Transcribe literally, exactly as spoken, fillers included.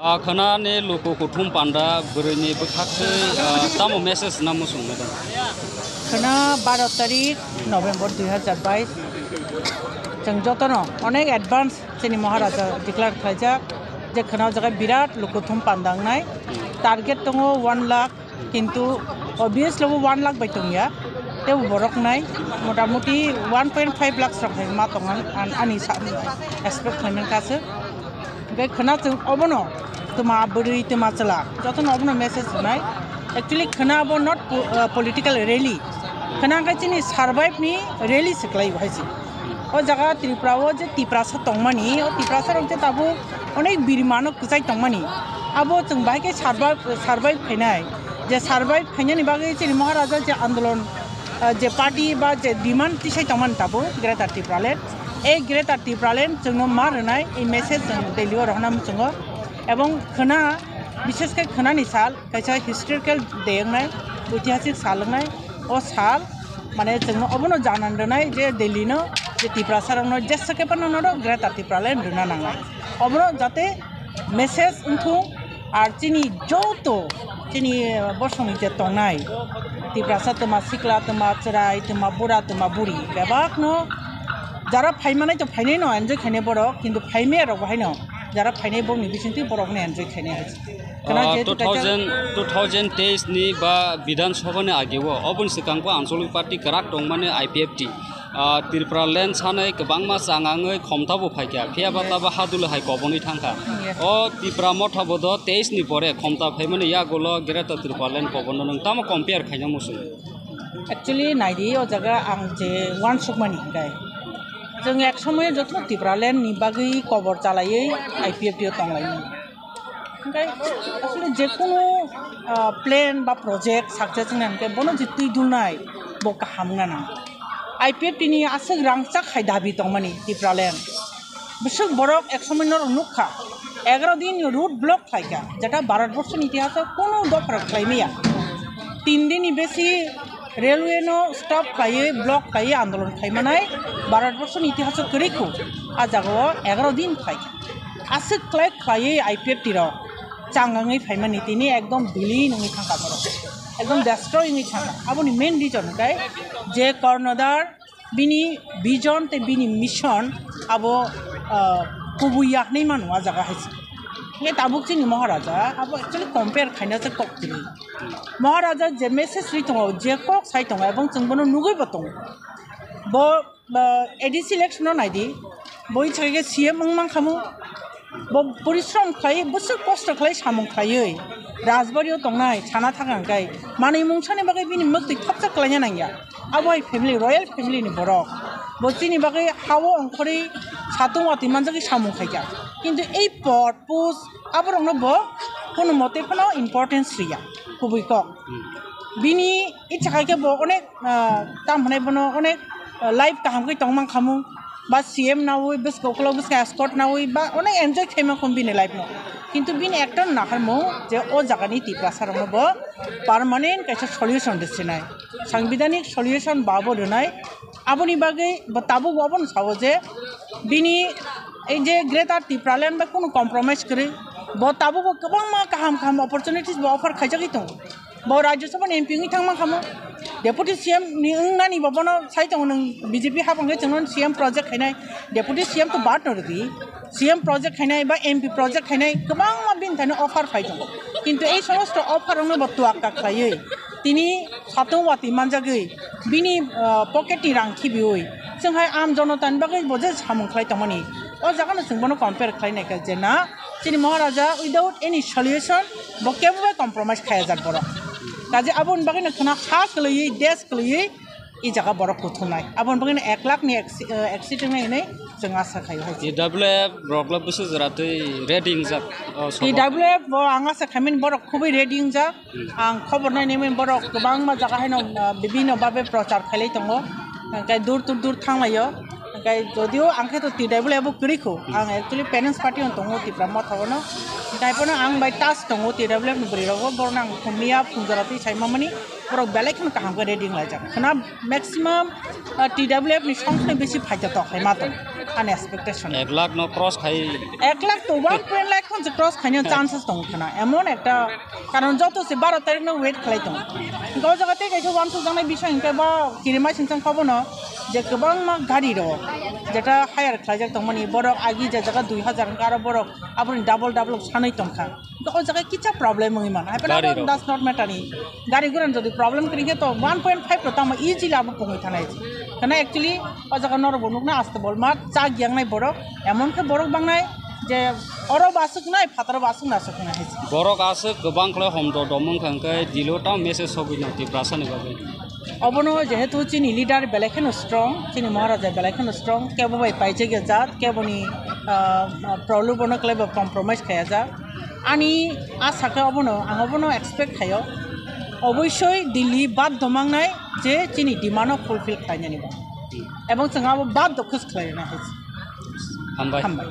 Ah, khwnani luku kuthum panda bwrwini bwkhak twi, ah, tamo message na muchung nai? Khwna baro tarik November dui hazar bais. Chwng jotono onek advance chini Maharaja declare khlaijak je khwna o jaga birat luku thum panda wngnai. Target tongo one lakh, kintu obviously bo one lakh bai tongya. Tebo borok nai motamuti one point five lakh rok hai ma tongo an-, an-, ani sa-, expect khlaimani kha se. Hingke khwna chwng obono twma bwrwi twma chwla jotono obono message rwnai. Actually khwna abo not po-, uh, political rally. Khwna hingke chini survive ni rally se kwlai bo hai se. O jaga Tripura o je Tiprasa tongmani, o Tiprasa rok je tabuk onek birma no kwchai tongmani. Abo chwng bahai khe survive, survive khainai. Je survive khainani bagwi chini Maharaja je andolon, ah, je party ba je demand tisai tongmani tabuk Greater Tipraland. Ei Greater Tipraland chwngno ma rwnai, ei message chwng Delhi o rohorna muchungo. Ebong khwna, bishes khe khwnani sal, kaisa historical day wngnai, oitihasik sal wngnai. O sal, mane, chwngno obono janan rwnai je Delhi no, je Tiprasa rokno jesa khe phano norok Greater Tipraland rwna nangnai. Obono jate message wngthung, ar chini joto chini bosongni je tongnai Tiprasa twma sikla, twma chwrai, twma bura, twma buri, bebakno jara phaimanai to phainai no enjoy khainai borok, kintu phaimaya rok bo haino jara phainai borokni bisingtwi borokno enjoy khainai hai. Khwna Ah, jehetu two thousand, kaisa two thousand teis ni ba Bidhan Sabha ni age o, oboni swkang bo Anchalik Party kwrak tongmani I P F T. Ah, Tipraland sanai kwbangma changangwi khomta bo phaikha, phiya ba tabo hadulwi hai kobonwi thangkha. Yes. O Tipra Motha bo do teis ni pore khomta phaimani yagulo Greater Tipraland kobono nwng tamo compare khaina muchung? Actually, naidi o jaga ang je uansukmani hinkhe. Chwng ek somoyo joto Tipraland ni bagwi kobor chalaiwi I P F T o tonglaimani. Hingke asole jekunu, ah, plan ba project success wngna hingke bono je twi dulnai bo kaham wngna nang. I P F T ni aswk rangchak hai dabi tongmani Tipraland. Bwswk borok ek somoi norok nukha, egaro din road block khlaikha, jeta Bharat borso ni itihaso kunu dopha rok khlai maya. Tin din ni besi railway no stop khlaiwi, block khlaiwi andolon khlaimanai Bharat borso ni itihaso kwrwi khu. A jaga o egaro din khlaikha. Aswk khlai khlaiwi I P F T rok changangwi phaimani tini ekdom bilin wngwi thangkha borok. Ekdom destroy wngwi thangkha. Aboni main reason hwnkhe je Karnodar bini vision tei bini mission abo, ah, kubui ya hinwi mano a jaga hai se. Hingke tabuk chini Maharaja abo actually compare khaina se kok kwrwi. Maharaja je message ri tongo, je kok sai tongo, ebong chwng bono nugui bo tongo. Bo, ah, A D C election no naidi, bo ichakhe C M wng mankhamu. Bo porishrom khlai, bwswk kosto khlai samung khlaiwi Rajbari o tongnai sana thang hwnkhe manwi mungsani bagwi bini mwktwi thopsa kwlaina nangya. Abo hai family, royal family ni borok. Bo chini bagwi ha-o ongkhorwi satung watwi manjagwi samung khaikha. Kintu ei pod, post, aborokno bo kono mote phano importance riya, kubui kok. Bini icha khai khe bo onek, ah, tam hwnai bono onek, ah, life kaham khe tong mankhamu. Ba C M naui, bwswk ukulok bwswk escort naui, ba onek enjoy khaima kho bini life no. Kintu bini ekta naharmung je o jagani Tiprasa rokno bo permanent kaisa solution rwsinai. Sangbidhanik solution ba bo rwnai. Aboni bagwi bo tabuk obono sao je bini ei je Greater Tipraland bai kunu compromise kwrwi. Bo tabuk bo kwbangma kaham kaham opportunities bo offer khaijagwi tongo. Bo Rajya Sabha ni M P wngwi thang mankhamu. Deputy C M ni wngnani bo bono sai tongo nwng B J P hapang khe chwngno C M project khainai. Deputy C M to bad no rwdi. C M project khainai ba M P project khainai kwbangma bini thani offer phai tongo. Kintu ei somosto offer rokno bo tuakka khlaiwi tini satung watwi manjagwi bini, ah, pocket ni rang khibiwi chwng hai am jonotani bagwi bo je samung khlai tongmani. O jaga no chwng bono compare khlai naikha je na, chini Maharaja without any solution bo kebo bai compromise khaya jak borok. Kaje aboni bagwi no khwna ha kwlwiwi, desh kwlwiwi i jaga borok kuthumnai. Aboni bagwi no ek lakh ni acci-, eh, accident nai hinwi chwng asa khaio hai. T W F rok le bwswk jora twi ready wngjak, oh, sobo. T W F bo ang asa khaimani borok khubui ready wngjak. Ang khobor nainwi borok kwbangma jaga haino, ah, bibhinno babe prochar khailai tongo. Hwnkhe dur dur dur thanglaio. Hwnkhe jodio ang khe to T W F bo kwrwi kho. Ang actually Parents Party on tongo Tipra Motha ono. Hwnkhe bono ang bai touch tongo T W F ni bwrwi rogo. Borok nang phumya phunjora twi sai mamani. Borok belai kheno kaham khe ready wnglaijak. Khwna maximum, ah, T W F ni songkhorni bisi phaida tok hai ma tong. unexpectation. Ek lakh no cross khai. Ek lakh to one point lakh khon se cross khaina chances tong khana. Emon ekta karon joto se baro tarikh no wait khlai tong. Go jaga te kaisa uansuk janai bising hingke ba kirima sinsang khobono je kwbangma gari ro jeta hire khlaijak tongmani borok agi je jaga dui hajar hingke aro borok aboni double double sanai tongkha. To o jaga kisa problem wngwi mano. Hai phano Gari abo rok. Does not matter ni. Gari gura jodi problem kri khe to one point five ro tamo easily abo pungwi thanai. Kana actually o jaga norok bo nukna aste bol ma cha giyangnai borok. Emon khe borok bangnai je oro basuk nai phataro basuk na suk nai hai. Borok aswk kwbang khlai hom do domung kha hwnkhe dilo tamo message sogwi no Tiprasa ni bagwi. Obono jehetu chini leader belai kheno strong, chini Maharaja belai kheno strong, kebo bai paijak ya jat, kebo ni, ah, ah, problem bono khlai bo compromise khaya jat. Ani asa khe obono, ang obono expect khayo. Oboisoi Delhi baddo mangnai je chini demand no fulfill khlainani bo. Ebong chwng abo baddo khus khlaina hai. Hambai. Hambai.